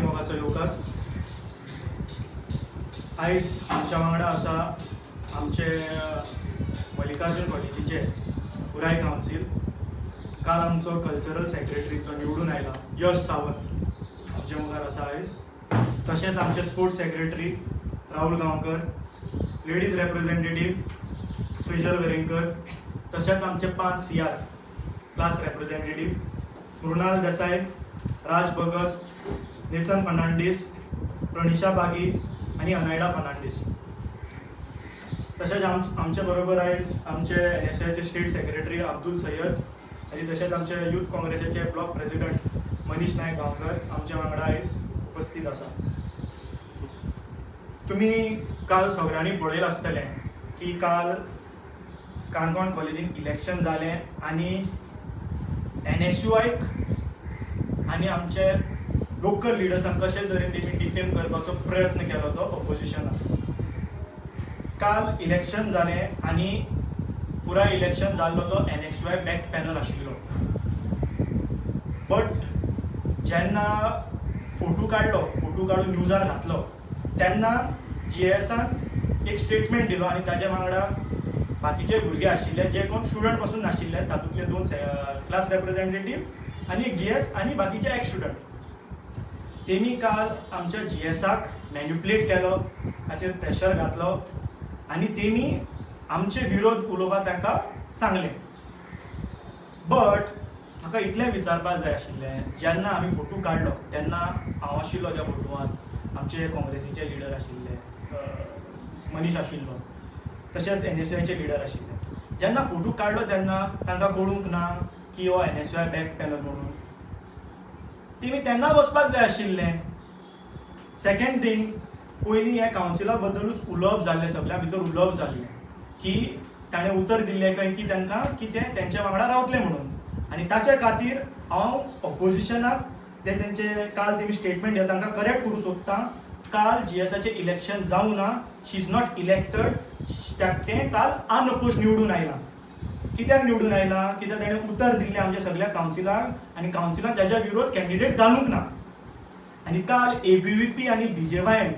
मोगाचो येवकार. आयज आमच्या वांगडा आसा आमचे मल्लिकार्जून कॉलेजीचे पुराय कावन्सील. काल आमचो कल्चरल सेक्रेटरी जो निवडून आयला यश सावंत आमच्या मुखार आसा आयज. तशेंच आमचे sports secretary Rahul Gaonkar, ladies representative Sejal Verenkar, तशेंच आमचे 5 CR class representative Mrunal Desai, Raj Bhagat, Nathan Fernandes, Pranisha Pagi आनी अनायडा फर्नांडीस. तशेंच आमचे बरोबर आयज आमचे NSUIचे स्टेट सेक्रेटरी अब्दुल सय्यद आनी तशेंच आमचे यूथ काँग्रेसाचे ब्लॉक प्रेसिडेंट मनीष नायक गांवकर आमच्या वांगडा आयज उपस्थित आसा. तुमी काल सगळ्यांनी पळयलां आसतलें की काल काणकोण कॉलेजीन इलेक्शन जालें आनी NSUIक आनी आमचे लोकल लिडर्सांक कशे तरेन तेमी डिफेम करपाचो प्रयत्न केलो तो ऑपोजिशनान. काल इलेक्शन जालें आनी पुराय इलेक्शन जाल्लो तो NSUI backed panel आशिल्लो. बट जेन्ना फोटो काडलो, फोटो काडून न्यूजार घातलो तेन्ना GSान एक स्टेटमेंट दिलो आनी ताजे वांगडा बाकीचे भुरगे आशिल्ले जे कोण स्टुडंट पासून नाशिल्ले, तातूंतले 2 क्लास रेप्रेझेंटेटीव आनी एक GS आनी बाकीचे एक स्टुडंट. तेमी काल आमच्या GSाक मॅन्युपुलेट केलो, ताचेर प्रेशर घातलो आनी तेमी आमचे विरोध उलोवपाक तांकां सांगलें. बट म्हाका इतलें विचारपाक जाय आशिल्लें, जेन्ना आमी फोटो काडलो तेन्ना हांव आशिल्लो त्या फोटवांत, आमचे काँग्रेसीचे लिडर आशिल्ले मनीष आशिल्लो, तशेंच NSUIचे लिडर आशिल्ले. जेन्ना फोटो काडलो तेन्ना तांकां कळूंक ना की हो NSUI back panel म्हणून, तेमी तेन्ना वचपाक जाय आशिल्लें. सेकंड थिंग, पयलीं ह्या कावन्सिला बद्दलूच उलोवप जाल्लें, सगळ्यां भितर उलोवप जाल्लें की ताणें उतर दिल्लें खंय की तांकां की ते तेंच्या वांगडा रावतले म्हणून. आनी ताच्या खातीर हांव ऑपोजिशनाक ते तेंचे काल तेमी स्टेटमेंट दिता तांकां करेक्ट करूं सोदता. काल GSाचें इलेक्शन जावं ना, शी is not elected, तें काल अनअपोज निवडून आयलां. कित्याक निवडून आयलां? कित्याक ताणें उतर दिल्लें आमच्या सगळ्या कावन्सिलाक आनी कावन्सिलान ताच्या विरोध कॅन्डिडेट घालूंक ना. आनी काल ABVP आनी BJYM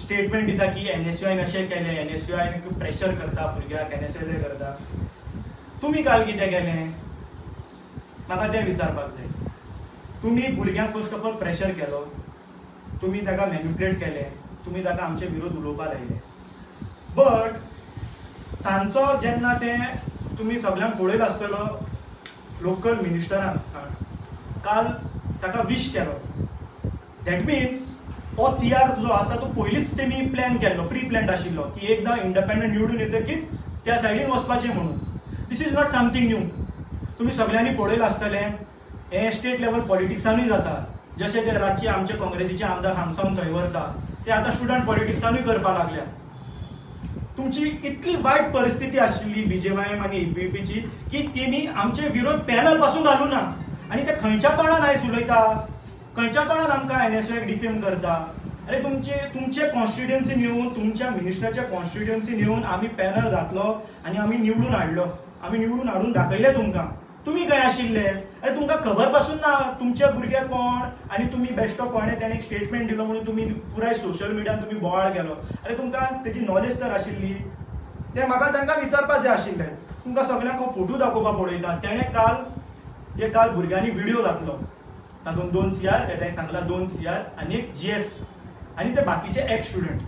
statement दिता की NSUIन अशें केलें, NSUIन प्रेशर करता भुरग्याक, NSUI करता. तुमी काल कितें केलें म्हाका तें विचारपाक जाय. तुमी भुरग्यांक फर्स्ट ऑफ ऑल प्रेशर केलो, तुमी ताका मॅन्युपुलेट केलें, तुमी ताका आमचे विरोध उलोवपाक लायले. बट सांजचो जेन्ना तें तुमी सगळ्यांक पळयलां आसतलो, लोकल मिनिस्टरान काल ताका विश केलो. That means हो तियार जो आसा तो पयलींच तेमी प्लॅन केल्लो, प्री प्लॅन्ड आशिल्लो की एकदां इंडिपेंडंट निवडून येतकीच त्या सायडीन वचपाचें म्हणून. This is not something new. तुमी सगळ्यांनी पळयलां आसतलें हें स्टेट लेवल पॉलिटिक्सानूय जाता. जशें ते रातचे आमचे काँग्रेसीचे आमदार हांगसावन थंय व्हरता, ते आतां स्टुडंट पॉलिटिक्सानूय करपाक लागल्या. तुमची इतली वायट परिस्थिती आशिल्ली BJYM आनी ABVPची की तेमी आमचे विरोध पॅनल पासून घालूं ना. आनी ते खंयच्या तोंडान आयज उलयता, खंयच्या तोंडान आमकां NSUIक डिफेम करता. अरे तुमचे कॉन्स्टिट्युएन्सीन येवन, तुमच्या मिनिस्टराच्या कॉन्स्टिट्युएन्सीन येवन आमी पॅनल घातलो आनी आमी निवडून हाडलो, आमी निवडून हाडून दाखयलें तुमकां. तुमी खंय आशिल्ले? अरे तुमकां खबर पासून ना तुमच्या भुरग्याक कोण आनी तुमी बेश्टो कोणें ताणें एक स्टेटमेंट दिलो म्हणून तुमी पुराय सोशल मिडियान तुमी बोवाळ केलो. अरे तुमकां तेजी नॉलेज तर आशिल्ली? तें म्हाका तांकां विचारपाक जाय आशिल्लें. तुमकां सगल्यांक हांव फोटो दाखोवपाक पळयता. तेणें काल जे काल भुरग्यांनी व्हिडियो घातलो तातूंत 2 CR, हें सांगलां 2 CR आनी एक GS आनी ते बाकीचे एक स्टुडंट.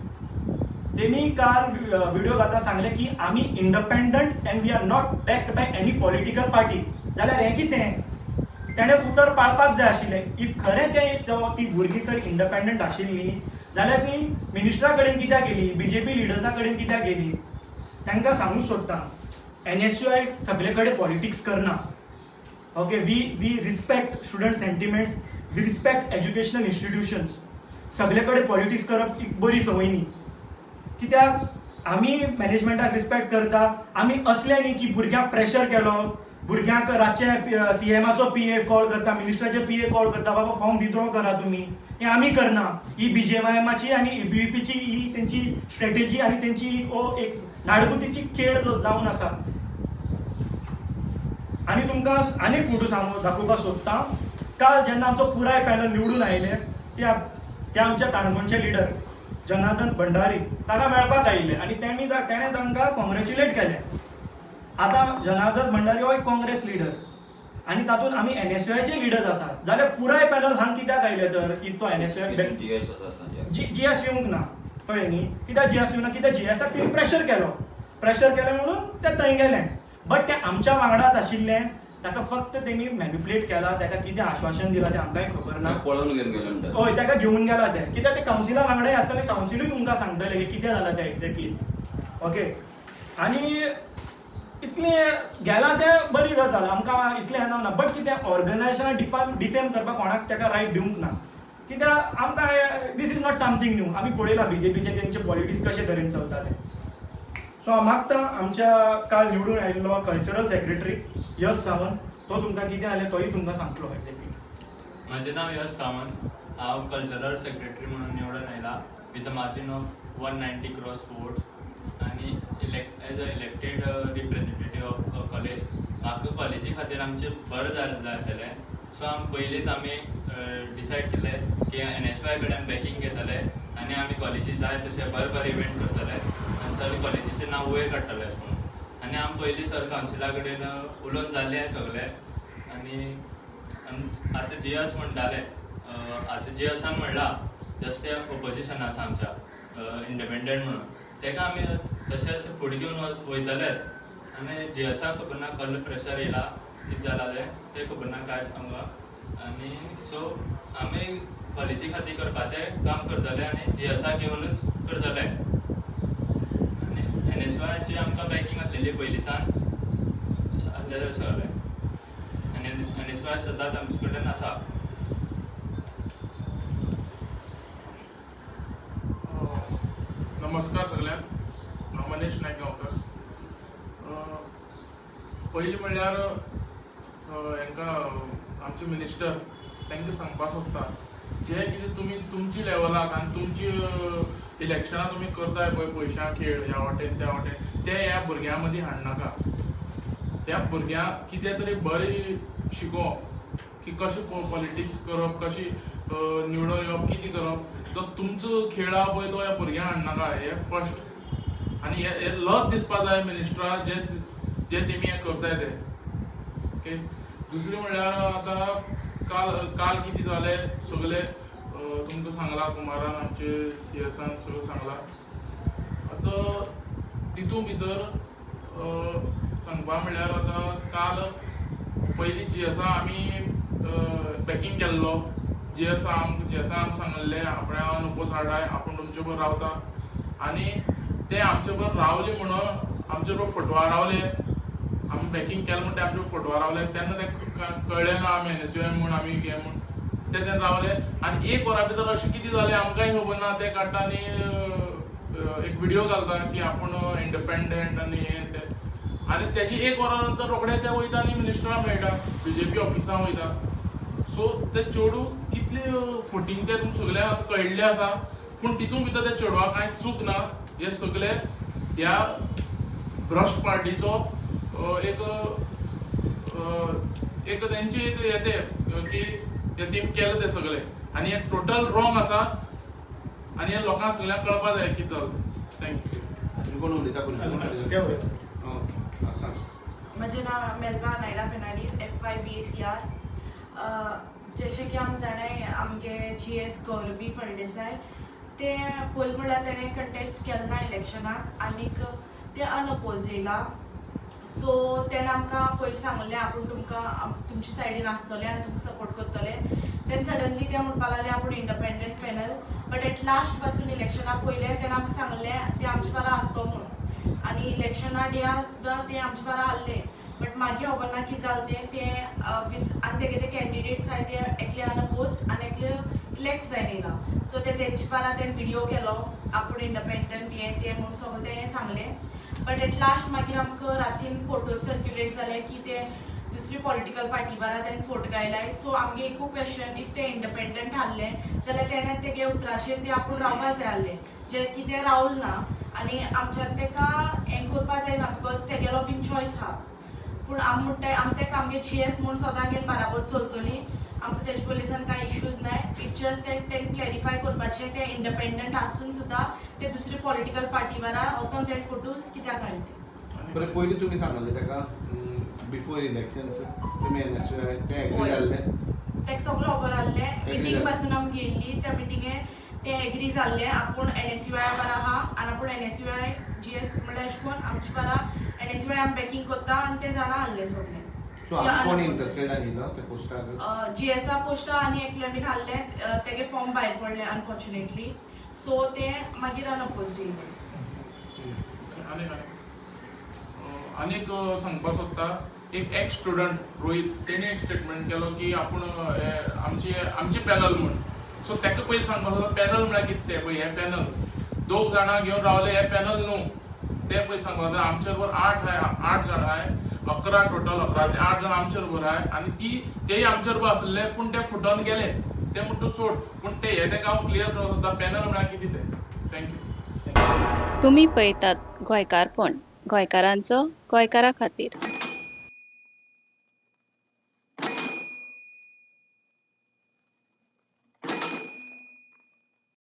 तेमी काल व्हिडिओ घालता सांगलें की आमी independent and we are not backed by any political party. जाल्यार हें कितें? तेणें उतर पाळपाक जाय आशिल्लें. If खरें तें ती भुरगीं तर इंडिपेंडंट आशिल्लीं जाल्यार ती मिनिस्टरा कडेन कित्याक गेली, BJP लिडर्सा कडेन कित्याक गेली? तांकां सांगूंक सोदता NSUI सगळे कडेन पॉलिटिक्स करना. Okay, we respect student sentiments, we respect educational institutions. सगळे कडेन पॉलिटिक्स करप एक बरी संवय न्ही. कित्याक आमी मॅनेजमेंटाक रिस्पेक्ट करता, आमी असले न्ही की भुरग्यांक प्रेशर केलो, भुरग्यांक रातचे CMाचो PA call करता, मिनिस्टराचे PA call करता, बाबा फॉर्म विथड्रॉ करा तुमी. हें आमी करना. ही BJYMाची आनी ABVPची ही तेंची स्ट्रेटेजी आनी तेंची एक नाडबुद्धीची खेळ जावन आसा. आनी तुमकां आनीक फोटो सांगू दाखोवपाक सोदता. काल जेन्ना आमचो पुराय पॅनल निवडून आयले त्या ते आमच्या काणकोणचे लिडर जनार्दन भंडारी ताका मेळपाक आयिल्ले आनी तेणें तांकां कॉंग्रेच्युलेट केलें. आतां जनार्दन भंडारी हो एक काँग्रेस लिडर आनी तातूंत आमी एनएसयूआयचे लिडर्स आसात, जाल्यार पुराय पॅनल हांग कित्याक आयले तर if तो एनएसयूआय जीएस येवंक ना, कळ्ळें न्ही? कित्याक जीएस येवंक ना? कित्याक जीएसाक तेणी प्रेशर केलो, प्रेशर केलें म्हणून ते थंय गेले. बट ते आमच्या वांगडाच आशिल्ले, ताका फक्त तेणी मॅनिपुलेट केला, ताका कितें आश्वासन दिलां तें आमकांय खबर ना. पळोवन घेवन गेले म्हणटा, हय, ताका घेवन गेला ते, कित्याक ते कावन्सिला वांगडाय आसतले, कावन्सिलूय तुमकां सांगतले की कितें जालां तें एक्झॅक्टली. ओके, आनी इतलें गेलां तें बरी गजाल, आमकां इतलें हें ना. बट कितें ऑर्गनायजेशनाक डिफेम करपाक कोणाक ताका रायट दिवंक ना, कित्याक आमकां this is not something new. आमी पळयलां बीजेपीचे तेंचे पॉलिटिक्स कशे तरेन चलता तें. सो हांव मागता आमच्या काल निवडून आयिल्लो कल्चरल सेक्रेटरी यश सावंत, तो तुमकां कितें जालें तोय तुमकां सांगतलो एक्झॅक्टली. म्हजें नांव यश सावंत, हांव कल्चरल सेक्रेटरी म्हणून निवडून आयला with a margin of 190 cross votes आनी as a elected representative of college. म्हाका कॉलेजी खातीर आमचें बरें जाय जालें. सो आमी पयलींच आमी डिसायड केलें की एनएसवाय कडेन बॅकींग घेतले आनी आमी कॉलेजी जाय तशें बरें बरें इव्हेंट करतले आनी सगळे कॉलेजीचें नांव वयर काडटले अशें म्हणून. आनी आमी पयलीं सर कावन्सिला कडेन उलोवन जाल्लें सगळें. आनी आतां जीएस म्हणटाले, आतां जीएसान म्हणलां जस्ट ते ओपोजिशन आसा आमच्या इंडिपेंडंट म्हणून, ताका आमी तशेंच फुडें घेवन वयतलेच. आनी जीएसाक खबर ना कसलो प्रेशर येयला, कितें जालां तें तें खबर ना कांयच आमकां. आनी सो आमी कॉलेजी खातीर करपाचें काम करतले आनी जीएसाक घेवनूच करतले. आनी एनएसवायची आमकां बॅकींग आसलेली पयलीं सावन आसलेलें सगळें, आनी एनएसवाय सदांच आमचे कडेन आसा. नमस्कार सगळ्यांक, हांव मनीष नायक गांवकर. पयलीं म्हणल्यार हांकां आमचे मिनिस्टर तांकां सांगपाक सोदता, जे कितें तुमी तुमची लेवलाक आनी तुमची इलेक्शनां तुमी करताय पळय, पयशां खेळ ह्या वाटेन त्या वाटेन, ते ह्या भुरग्यां मदीं हाडनाका. ह्या भुरग्यांक कितें तरी बरें शिकोवप की कशें पॉलिटिक्स करप, कशी निवडून येवप, कितें करप, तो तुमचो खेळ आहा पळय तो ह्या भुरग्यांक हाडनाका, हें फर्स्ट. आनी हे लज दिसपा जाय मिनिस्टरा जे जे तेमी हें करताय ते. ओके, दुसरें म्हणल्यार आतां काल काल कितें जालें सगळें तुमकां सांगलां, कुमारान आमचे सीएसान सगळें सांगलां. आतां तितून भितर सांगपा म्हणल्यार आतां काल पयलीं जीएसा आमी बॅकींग केल्लो, जीएसा आमकां सांगल्लें आपणें अनओपोज हाडाय, आपूण तुमचे बरोबर रावता, आनी ते आमचे बरोबर रावले म्हणून आमचे बरोबर फोटवा रावले, आमी बॅकींग केलें म्हणून ते आमचे फोटवा रावले. तेन्ना ते कळ्ळें ना आमी एनएसयूआय म्हूण आमी हें म्हूण, ते तेन्ना रावले. आनी एक वरा भितर अशें कितें जालें आमकांय खबर ना, ते काडटा आनी एक व्हिडियो घालता की आपूण इंडिपेंडंट आनी हें तें, आनी तेजी एक वरा नंतर रोखडे ते वयता आनी मिनिस्टराक मेळटा, बीजेपी ऑफिसां वयता. सो ते चेडूं कितले फोटींग ते तुमकां सगळ्यांक आतां कळिल्लें आसा, पूण तितून भितर त्या चेडवाक कांय चूक ना. हे सगळे ह्या भ्रश्ट पार्टीचो एक एक तेंची एक हें तें की ते तेमी केलें तें सगळें, आनी हें टोटल रॉंग आसा, आनी हें लोकांक सगळ्यांक कळपा जाय कितें जालें. Thank you. आनी कोण उलयता? ते उलयता. ओके, सांग. म्हजें नांव मेल्बा नायडा फेर्नांडीस, FYBACR. जशें की आमी जाणाय, आमगे जीएस गौरवी फळदेसाय ते पयलीं म्हणल्यार तेणें कंटेस्ट केलें ना इलेक्शनाक आनीक ते अनअपोज येयला. सो तेणें आमकां पयलीं सांगलें आपूण तुमकां तुमच्या सायडीन आसतलें आनी तुमकां सपोर्ट करतलें. Then suddenly ते म्हणपाक लागले आपूण independent panel, but at last पासून इलेक्शनाक पयलें तेणें आमकां सांगलें ते आमचे बारा आसतो म्हूण, आनी इलेक्शना डेया सुद्दां ते आमचे बारा आहले. बट मागीर खबर ना कितें जालें तें, ते विथ आनी तेगे ते कॅन्डिडेट्स आहाय ते एकले अनपोस्ट आनी एकले इलेक्ट जायन येयला. सो ते तेंचे बारा तेणें व्हिडियो केलो आपूण इंडिपेंडंट हें तें म्हूण सगळें तेणें सांगलें. बट एट लास्ट मागीर आमकां रातीन फोटोज सर्क्युलेट जाले की ते दुसरी पॉलिटिकल पार्टी बारा तेणें फोटो घायलाय. सो आमगे एकू क्वेश्चन, if ते इंडिपेंडंट आहले जाल्यार तेणें तेगे उतराचेर ते आपूण रावपा जाय आहलें, जे कितें रावल ना आनी आमच्यान तेका हें करपा जायना because तेगेलो बीन चॉयस आहा. पूण आमी म्हणटाय आमी तेका आमगे जीएस म्हूण सदां घेवन बराबर चलतली. आमकां तेजे पयलींसान कांय इश्यूज नाय. It just ते तेंकां क्लॅरिफाय करपाचें, ते इंडिपेंडंट आसून सुद्दां ते दुसरी पॉलिटिकल पार्टी बारा वचोन ते फोटोज कित्याक काडले. बरें, पयलीं तुमी सांगलें ताका बिफोर इलेक्शन तुमी एनएसयूआय ते एग्री हय. जाल्ले? तेका सगळें खबर आहलें. Agree meeting जालें. पासून आमी गेल्ली, त्या मिटिंगे ते एग्री जाल्ले आपूण एनएसयूआय बारा आहा आनी आपूण एनएसयूआय जीएस म्हणल्यार अशें करून आमचे बारा एनएसयूआय आमी बॅकींग करता आनी ते जाणा आहले सगळे. सो आनी कोण इंट्रस्टेड आशिल्लो त्या पोस्टाक? जीएसा पोस्टा आनी एकले बीन आहले, तेगे फॉर्म भायर पडले अनफॉर्च्युनेटली, सो ते मागीर अनअपोज्ड येयले. आनीक आनीक सांगपाक सोदता, एक एक्स स्टुडंट रोहित तेणी एक स्टेटमेंट केलो की आपूण आमची आमची पॅनल म्हूण. सो ताका पयलीं सांगपाक सोदता, पॅनल म्हळ्यार कितें तें पळय, हें पॅनल दोग जाणां घेवन रावले हें पॅनल न्हू. तें पयलीं सांगपाक जाय. आमचे बरोबर 8 जाण आहाय, 11 टोटल, 11 ते 8 जाण आमचे बरोबर आहाय आनी ती तेय आमचे बरोबर आसले पूण ते फुटोन गेले ते म्हण तूं सोड, पूण ते हे तेका हांव क्लियर करपाक सोदता पॅनल म्हळ्यार कितें तें. Thank you. तुमी पळयतात गोंयकारपण, गोंयकारांचो गोंयकारा खातीर.